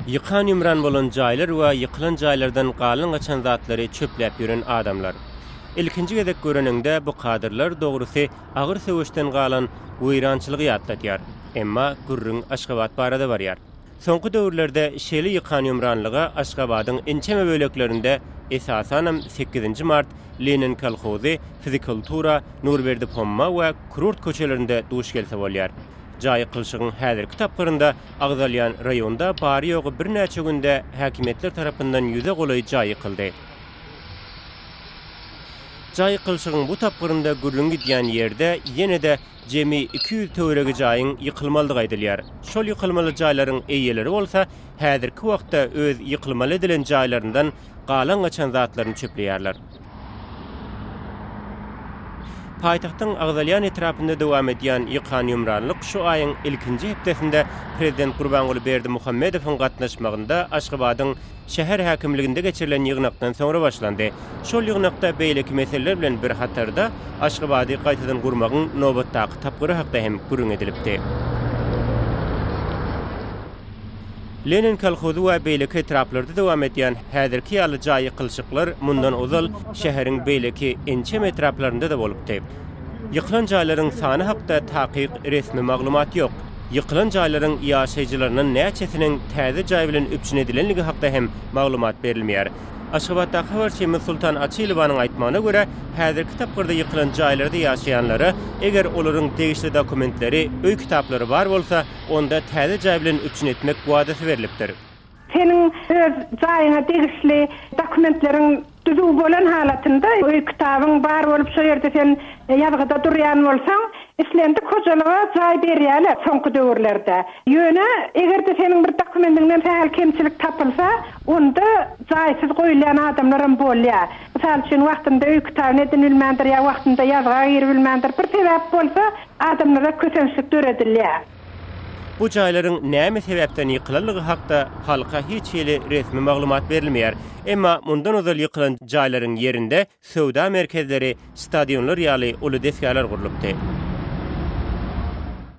Ýykan-ýumran bolan jaýlar we ýykylan jaýlardan galan-gaçan zatlary çöpläp ýören adamlar. Ilkinji gezek göreniňde bu kadrlar dogrusy agyr söweşden galan weýrançylygy ýatladýar. Emma gürrüň Aşgabat barada barýar. Soňky döwürlerde şeýle ýykan-ýumranlyga Aşgabadyň ençeme böleklerinde, esasanam Sekizinji mart, Lenin kolhozy, Fizikultura, Nurberdi Pomma we Kurort köçelerinde duş gelse bolýar. Jaý ýykylyşygyň häzirki tapgyrynda agzalýan raýonda bary-ýogy birnäçe günde häkimiýetler tarapyndan ýüze golaý jaý ýykyldy. Jaý ýykylyşygyň bu tapgyrynda gürrüň gidýän ýerde ýene-de jemi 200 töweregi jaýyň ýykylmalydygy aýdylýar. Şol ýykylmaly jaýlaryň eýeleri bolsa häzirki wagtda öz ýykylmaly edilen jaýlaryndan galan-gaçan zatlaryny çöpleýärler. Paýtagtyň agzalýan etrapynda dowam edýän ýykan-ýumranlyk şu aýyň ilkinji hepdesinde prezident Gurbanguly Berdimuhamedowyň gatnaşmagynda Aşgabadyň şäher häkimliginde geçirilen ýygnakdan soňra başlandy. Şol ýygnakda beýleki meseleler bilen bir hatarda Aşgabady gaýtadan gurmagyň nobatdaky tapgyry hakda hem gürrüň edilipdi. Lenin kolhozy we beýleki etraplarda dowam edýän häzirki ýaly jaý ýykylyşyklar mundan ozal şäheriň beýleki ençeme etraplarynda-da bolupdy. Ýykylan jaýlaryň sany hakda takyk resmi maglumat ýok. Ýykylan jaýlaryň ýaşaýjylarynyň näçesiniň täze jaý bilen üpjün edilenligi hakda hem maglumat berilmeýär. Aşgabatdaky habarçymyz Sultan Açylowanyň aýtmagyna görä, häzirki tapgyrda ýykylan jaýlarda ýaşaýanlara, eger olaryň degişli dokumentleri, öý kitaplary bar bolsa, onda täze jaý bilen üpjün etmek wadasy berlipdir. Seniň öz jaýyňa degişli dokumentleriň düzüw bolan halatynda, öý kitabyň bar bolup, şo ýerde sen ýazgyda durýan bolsaň, islendik hojalyga jaý berýärler soňky döwürlerde. Ýöne, eger-de seniň bir dokumentiňden sähel kemçilik tapylsa, onda jaýsyz goýulýan adamlaram bolýar. Mysal üçin, wagtynda öý kitabyny edinibilmändir ýa wagtynda ýazga giribilmändir, bir sebäp bolsa, Adamlara kösençlik döredilýär. Bu jaýlaryň näme sebäpden ýykylanlygy hakda halka hiç hili resmi maglumat berilmeýär. Emma mundan ozal ýykylan jaýlaryň ýerinde söwda merkezleri, stadionlar ýaly uly desgalar gurlupdy.